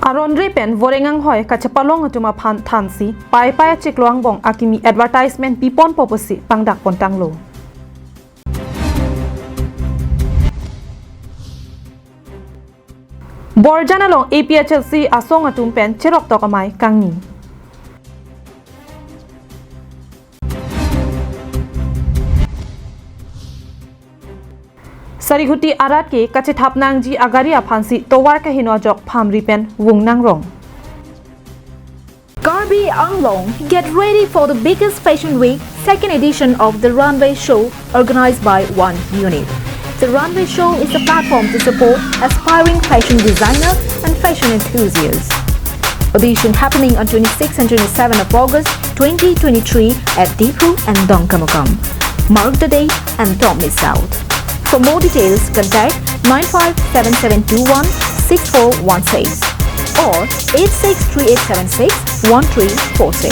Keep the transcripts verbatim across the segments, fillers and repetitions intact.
Aron re pen voreng anghoi kachepalong atum aphan thansi, Paipai achiklo angbong akimi advertisement piponpo pusi pangdak pontanglo. Borjan along A P H L C asong atum pen cheroktok amei kangni. Sarihuti arat ke kachethap nangji agari aphansi tovar kaheno ajok phamri pen vung nangrong. Karbi Anglong, get ready for the biggest fashion week, second edition of the runway show organized by One Unit. The runway show is a platform to support aspiring fashion designer and fashion enthusiasts. Audition happening on twenty-six and twenty-seven of August twenty twenty-three at Diphu and Dongkamukam. Mark the day and don't miss out. For more details, contact nine five seven seven two one six four one six or eight six three eight seven six one three four six.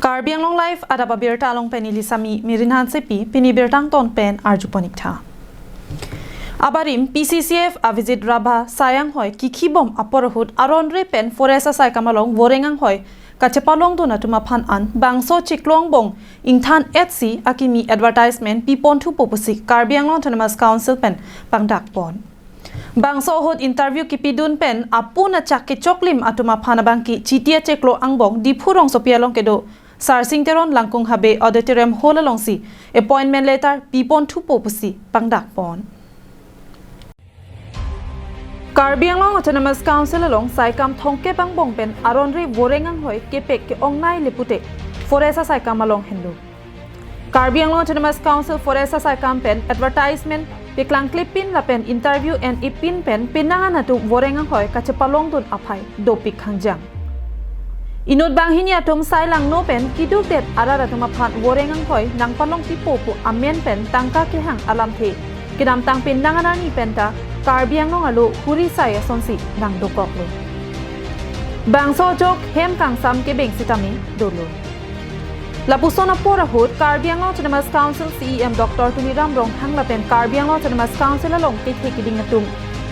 Karbi Anglong Live adap abirta along pen neli Sami Mirin Hansepi, pini birta angton pen arjuponik tha. Abarim P C C F avisit rabha sai anghoi kikhibom apor ahut aron re pen forest asaikam along voreng anghoi kachepalongdun atum aphan an bangso chiklo angbong ingthan etsi akimi advertisement piponthupo pusi Karbi Anglong Autonomous Council pen pangdak pon. Bangso ahut interview kipidun pen apun achak kechoklim atum aphan abangke Chiti achiklo angbong Diphu rongsopi along kedo Sarsing Teron Langkung Habe Auditorium Hall alongsi appointment letter piponthupo pusi pangdak pon. Karbi Anglong Autonomous Council along saikam thomkep angbong pen aron re voreng anghoi kepek ke-ongnei le pute forest asaikam along henlo. Karbi Anglong Autonomous Council forest asaikam pen advertisement peklangklepin lapen interview en-epin pen penang an atum voreng anghoi kachepalongdun aphai dopik hangjang. Inut banghini atum sai langno pen kidukdet arat atum aphan voreng anghoi nangpalongpipo pu amen pen tangka kehang alamthe kedamtang penang an arni penta Karbi Anglong alo huri sai asonsi nangdokoklo. Bangso ajok hem kangsam kebeng sitame dolo. Lapuson apor ahut Karbi Anglong Autonomous Council C E M Doctor Tuliram Ronghang lapen Karbi Anglong Autonomous Council along kethe kiding atum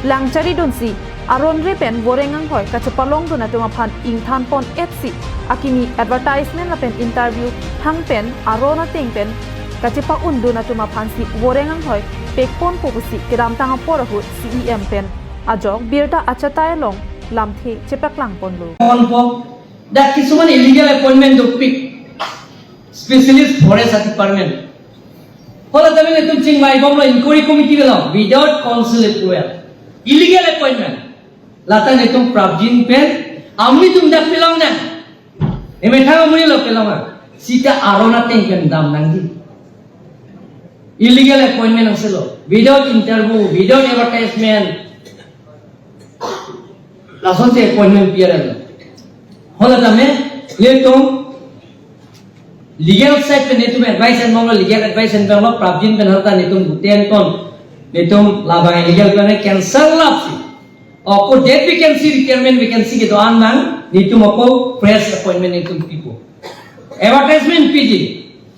langcharidunsi aron re pen voreng anghoi kachepalongdun atum aphan ingthanpon etsi akimi advertisement lapen interview hang pen aron ateng pen kachepa-undun atum aphansi voreng anghoi pekponpo pusi kedamtang apor ahut C E M pen ajok birta achatai along lamthe chepaklangponlo. Ponpo, dak kisuman illegal appointment dopik, specialist forest department. Hala tame netum chingvaibomlo inquiry committee along without council approval. Illegal appointment. Lata netum prapjin pen, amonit atum dak pelong na. Emethang amonit lo pelong na. Sita aron ateng pen dam nangji. Illegal appointment angselo. Without interview, without advertisement. Lasonsi appointment piya lo. Hala tame, netum legal side pen netum advice enbomlo, legal advice enbomlo, prapjin pen halta netum guten kon, netum labang illegal pen cancel lapsi. Ako det vacancy, retirement vacancy kedo-an nang, netum ako fresh appointment netum pipo. Advertisement piji,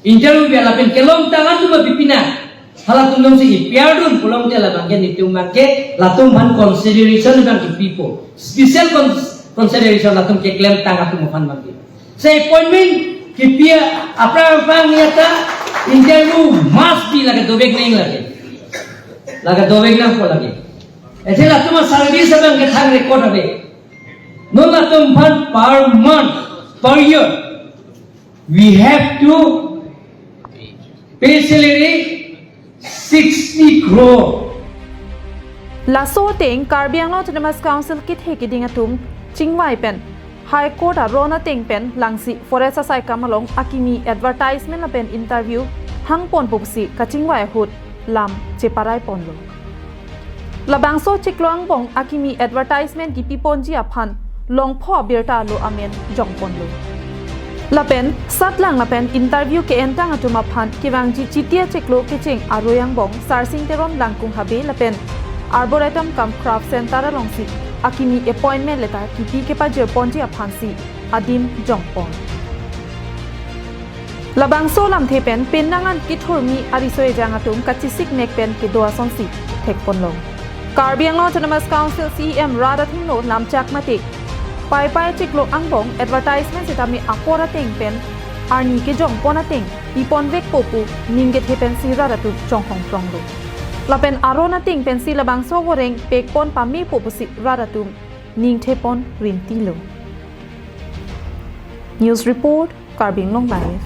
interview pi lapen kelongtang atum apipina. Halatum dongsi ipiardun pulote labangke netum abangke latum aphan consideration abangke pipo. Special cons-, consideration latum keklemtang atum aphan abangke. Sa appointment kipi aphrang aphrang ya ta interview must be lake dovek nang lake. Lake dovek nangpo lake. Ese latum a-service abangke thang record ave. Non latum aphan per month, per year, we have to pay salary sixty crore. Laso ateng Karbi Anglong Autonomous Council kethe kiding atum chingvai pen High Court aron ateng pen langsi forest asaikam along akimi advertisement lapen interview hangponpo pusi kachingvai ahut lam cheparaiponlo. Labangso chiklo angbong akimi advertisement kipiponji aphan longpho abirta alo amen jongponlo. Lapen satlang lapen interview ke-entang atum aphan kevangji Chiti achiklo kecheng aroi angbong Sarsing Teron Langkung Habe lapen Arboretum cum Craft Center alongsi akimi appointment letter kipi kepajirponji aphansi adim jongpon. Labangso lamthe pen penang an kethurmi ariso ejang atum kachisik nek pen kedo asonsi thekponlong. Karbi Anglong Autonomous Council C E M rat athengno lamchak mate Paipai chiklo angbong advertisement sitame apor ateng pen arni kejongpon ateng iponvekpo pu ning kethe pensi rat atum chonghong pronglo. Lapen aron ateng pensi labangso voreng pekpon pamepo pusi rat atum ningthepon rintilo. News report, Karbi Anglong Live.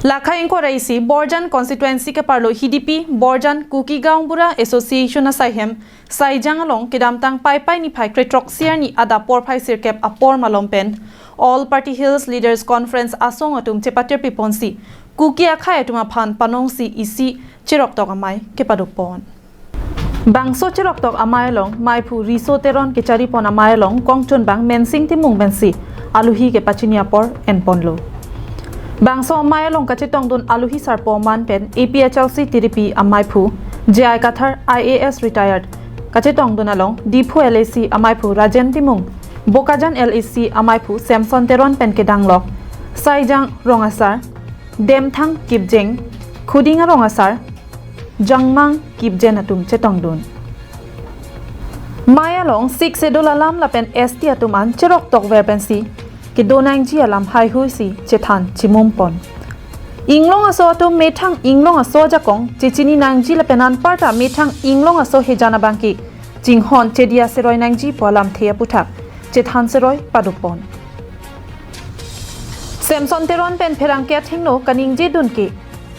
Lakha ingkoi ra isi Borjan constituency keparlo Hidipi Borjan Kuki Gaonbura Association asaihem Saijang along kedamtang Paipai niphai krethrok sirni adap porphai sirkep apor malom pen All Party Hills Leaders Conference asong atum chepatir piponsi Kuki akhei atum aphan panongsi isi cheroktok amei kepadopon. Bangso cheroktok amei along meiphu Riso Teron kecharipon amei along kongchunbang Mensing Timung pensi aluhi kepachini apor enponlo. Bangso amei along kachetongdun aluhi sarpo aman pen A P H L C T D P ameiphu J I Kathar I A S retired kachetongdun along Diphu L A C ameiphu Rajen Timung, Bokajan L A C ameiphu Samson Teron pen kedanglok Saijang rong asar Demthang Kipjeng, Khuding arong asar Jangmang Kipjen atum chetongdun. Mei along Sixth Schedule alam lapen S T atum an cheroktok ver pensi kedo nangji alam haihuisi chethan chimumpon. Inglong aso atum methang inglong aso ajakong chechini nangji lapen anparta methang inglong aso hejan abangke chinghon chedia seroi nangji pu alamthe aputhak chethan seroi padopon. Samson Teron pen pherangke athengno kaningjedun ke,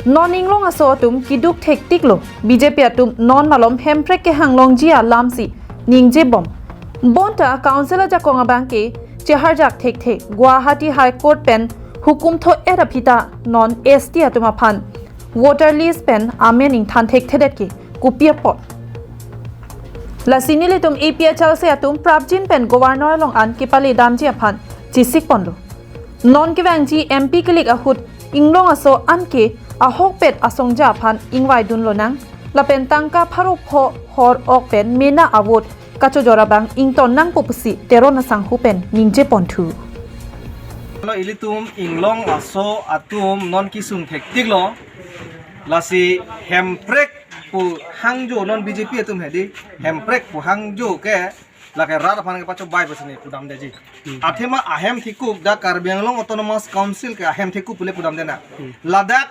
non inglong aso atum keduk thektiklo, B J P atum non malom Hemprek kehanglongji alamsi ningjebom. Bonta Council ajakong abangke cheharjak thekthe, Guwahati High Court pen hukum tho-et aphi ta non S T atum aphan voter list pen amen ingthan thekthedet ke kopi apot. Lasi nelitum A P H L C atum prapjin pen Governor along an kepale damji aphan chesikponlo. Non kevangji M P kelik ahut inglong aso anke ahokpet asongja aphan ingvaidun lonang. Lapen tangka pharo pho hor ok pen mena avote kachojor abang ington nangpo pusi Teron asangho pen ningjeponthu. Lo ilitum inglong aso atum non kesung thektiklo. Lasi Hemprek pu hangjo non B J P atum hedi. Hemprek pu hangjo ke lake rat aphan kepachobei pusi ne pudamdeji. Hmm. Athema ahem thekup dak Karbi Anglong Autonomous Council ke ahem thekup pule pudamde na. Hmm. Ladak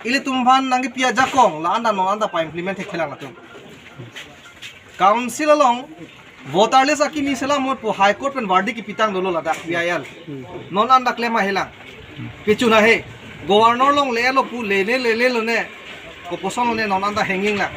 ilitum aphan nangkepi ajakong la-an ta non anta pa-implement thekthelang latum. Council along voter list akimi selamut pu High Court pen verdict kepitang dolo ladak V I L. Hmm. Non anta klem ahelang. Pichun ahe. Governor along lelo pu lele lele lone. Koposon lone non anta hanging lang.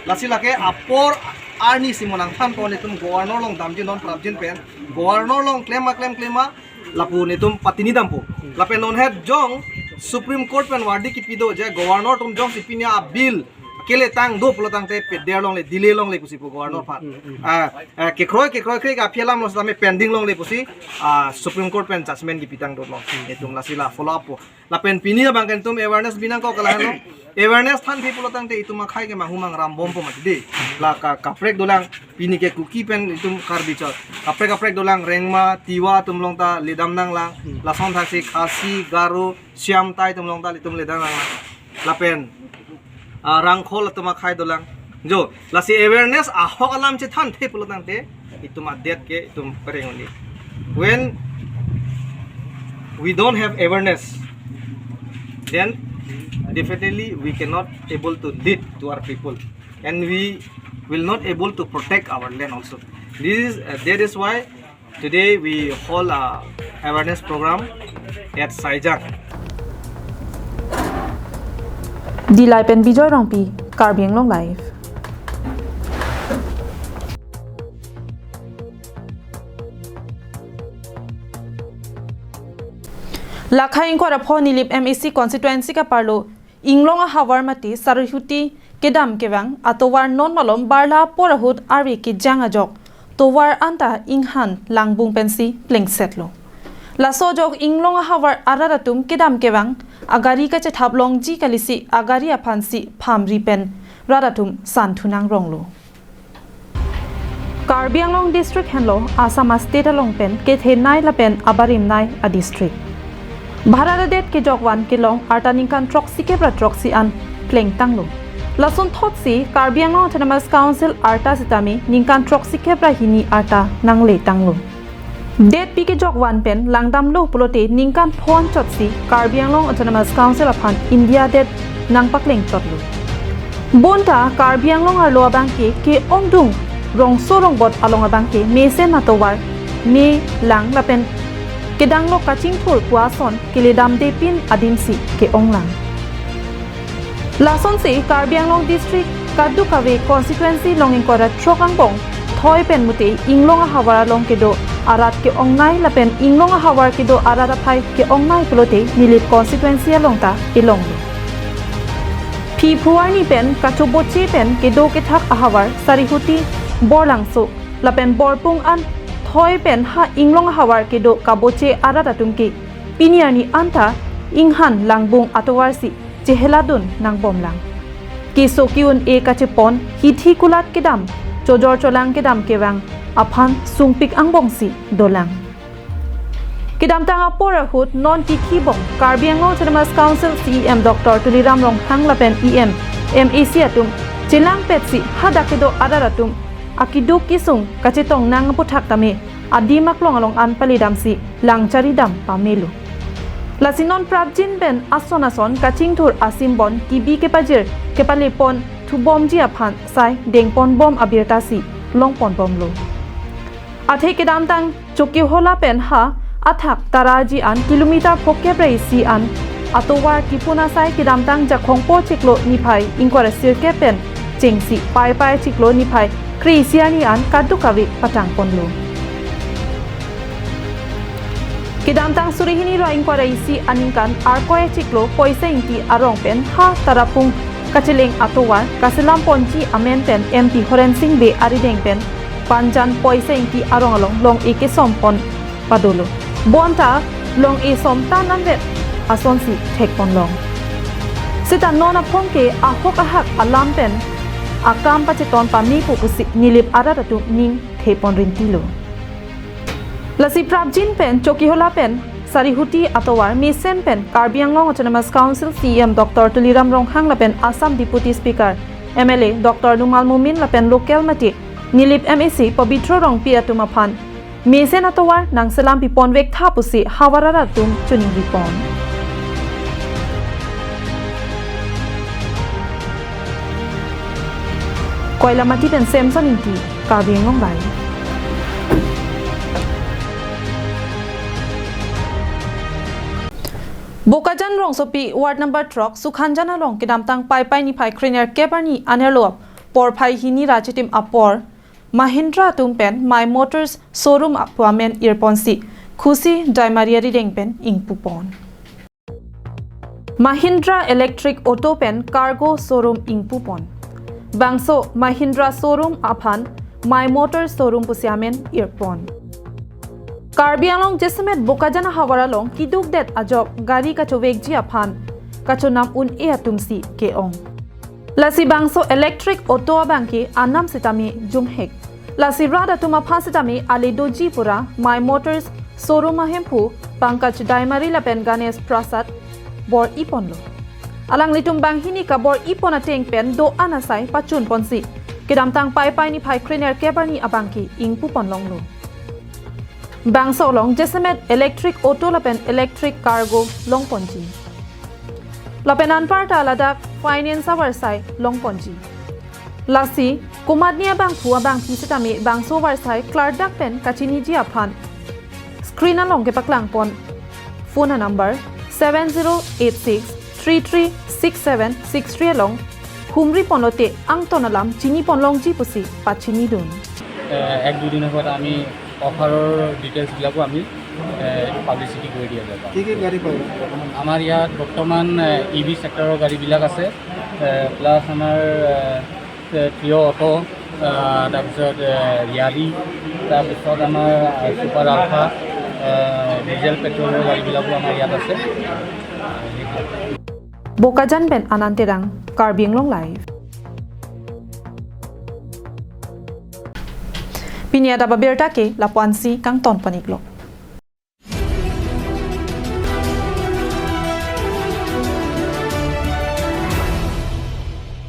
Lasi lake apor arnisi mo nangthanpo netum Governor along damji non prapjin pen. Governor along klem aklem klem a lapu netum patini dampo. Lapen non het jong Supreme Court pen verdict kepi do je Governor atum jongsi pini a bill keletang do pulotangte peder longle delay longle pusi pu Governor aphan. Hmm, hmm, hmm. Ah, ah, kekroi kekroi kroi aphi alam lo sitame pending longle pusi, ah, Supreme Court pen judgment kepitang dolo. Hmm. Netum lasi la follow up po. Lapen pini abang ke netum awareness binong ko kalang lo. Awareness thanpi pulotangte itum akhei ke manghu mangrambompo mati de. La ka kaprek dolang pini ke Kuki pen itum Karbi chot. Kaprek kaprek dolang Rengma, Tiwa atum along ta ledam nanglang. Hmm. Lason thaksi Khasi, Garo, Siam tai atum along ta itum ledam nanglang. Lapen, ah, Rangkhol atum akhei dolang. Jo, lasi awareness ahok alam chethanthe pulotangte itum adet ke itum pereng un-e. When we don't have awareness, then definitely we cannot able to lead to our people, and we will not able to protect our land also. This is, uh, that is why today we hold a awareness program at Saijang. Dillai pen Bijoy Rongpi, Karbi Anglong Live. Lakha ingkoi ra pho Nilip M A C constituency keparlo inglong ahavar mate Saraswati kedam kevang atovar non malom barla apor ahut arve kejang ajok tovar anta inghan langbung pensi plengsetlo. Laso ajok inglong ahavar arat atum kedam kevang agari kachethap longji kalisi agari aphansi phamri pen rat atum santhu nangronglo. Karbi Anglong district henlo Assam a state along pen kethenei lapen abarimnei a district. Bharat adet kejokvan kelong arta ningkan throksi kep ra throksi an plengtanglo. Lason thotsi Karbi Anglong Autonomous Council arta sitame ningkan throksi kep ra hini arta nangletanglo. Detpi kejokvan pen langdamlo pulote ningkan pho anchotsi Karbi Anglong Autonomous Council aphan India adet nangpakleng chotlo. Bonta Karbi Anglong arlo abangke ke-ongdung rongso rongbot along abangke mesen atovar, me, lang lapen kedang lo kachingthur pu ason keledamdepin adimsi ke-onglang. Lasonsi Karbi Anglong district kadokave constituency long ingkoi ra throk angbong thoi pen mute inglong ahavar along kedo arat ke-ongnei lapen inglong ahavar kedo arat aphai ke-ongnei pulote Nilip constituency along ta elonglo. Phiphu arni pen kachoboche pen kedo kethak ahavar Sarihuti, Borlangso lapen Borpung an thoi pen ha inglong ahavar kedo kaboche arat atum ke pini arni anta inghan langbung atovarsi cheheladun nangbomlang. Keso ke-un-e kachepon hithi kulat kedam, chojor cholang kedam kevang aphan sungpik angbongsi dolang. Kedamtang apor ahut non tikhi bom Karbi Anglong Autonomous Council C E M Doctor Tuliram Ronghang lapen E M, M A C atum chelangpetsi hadak kedo arat atum akeduk kesung kachetong nang aputhak tame adim aklong along an paledamsi lang charidam pamelo. Lasi non prapjin pen ason ason kachingthur asymbol kibi kepajir kepalepon thubomji aphan sai dengponbom abirtasi longponbomlo. Athe kedamtang Chokihola pen ha athak Taraji an kilometer phokep ra isi an atovar kipuna sai kedamtang Jakhong po chiklo niphai ingkoi ra sirkep pen chengsi Paipai chiklo niphai kre-isi arni an kadokave patangponlo. Kedamtang suri hini ra ingkoi ra isi aningkan Arkoi chiklo Poisa Ingti arong pen ha Tarapung kacheleng atovar kaselamponji amen pen M P Horen Sing Bey arideng pen Panjan Poisa Ingti arong along long-e kesompon padolo. Bonta long-e somtan anvet asonsi thekponlong. Seta non aphong ke ahok ahak alam pen akam pacheton pamepo pusi Nilip arat atum ning thepon rintilo. Lasi prapjin pen Chokihola pen Sarihuti atovar mesen pen Karbi Anglong Autonomous Council C E M Doctor Tuliram Ronghang lapen Assam Deputy Speaker M L A Doctor Numal Momin lapen local mate Nilip M A C Pabitra Rongpi atum aphan mesen atovar nangselam piponvek tha pusi havar arat atum choningripon. Koilamati pen Samson Ingti, Karbi Anglong Live. Bokajan rongsopi ward number throk Sukhanjan along kedamtang Paipai niphai krenerkep arni anerlo porphai hini ra chitim apor Mahindra atum pen My Motors showroom pu amen irponsi Khusi Daimari arideng pen ingpupon. Mahindra Electric Auto pen Cargo Showroom ingpupon. Bangso Mahindra Showroom aphan My Motors Showroom pusi amen irpon. Karbi Anglong jasemet Bokajan ahavar along kidukdet ajok gari kachovekji aphan kachonam un-e atumsi ke-ong. Lasi bangso electric auto abangke anam sitame jumhek. Lasi rat atum aphan sitame ale doji pura My Motors showroom ahemphu Pankaj Daimari lapen Ganesh Prasad bor-iponlo. Alanglitum banghini kabor-ipon ateng pen do-an asai pachunponsi kedamtang Paipai niphai krenerkep arni abangke ingpuponlonglo. Bangso along jasemet electric auto lapen electric cargo longponji. Lapen anparta ladak finance avarsai longponji. Lasi komatne abangphu abangphi sitame bangso avarsai klardak pen kachiniji aphan screen along kepaklangpon phone number seven zero eight six three three six seven six three along humriponlote angton alam chiniponlongji pusi pachinidun. এ, এক দুদিন আগত আমি অফাৰৰ ডিটেইলছবিলাকো আমি, এ, পাব্লিচিটি কৰি দিয়া যাব। কি কি গাড়ী পাব? আমাৰ ইয়াত বৰ্তমান, এ, ই ভি ছেক্টৰৰ গাড়ীবিলাক আছে, এ, প্লাছ আমাৰ, এ, এ, প্ৰিয় অটো, এ, তাৰপিছত, এ, য়াৰী, তাৰপিছত আমাৰ, এ, ছুপাৰ আলফা, এ, ডিজেল পেট্ৰলৰ গাড়ীবিলাকো আমাৰ ইয়াত আছে। Bokajan pen Anand Terang, Karbi Anglong Live. Pini adap abirta ke lapu-ansi kangton pon-iklo.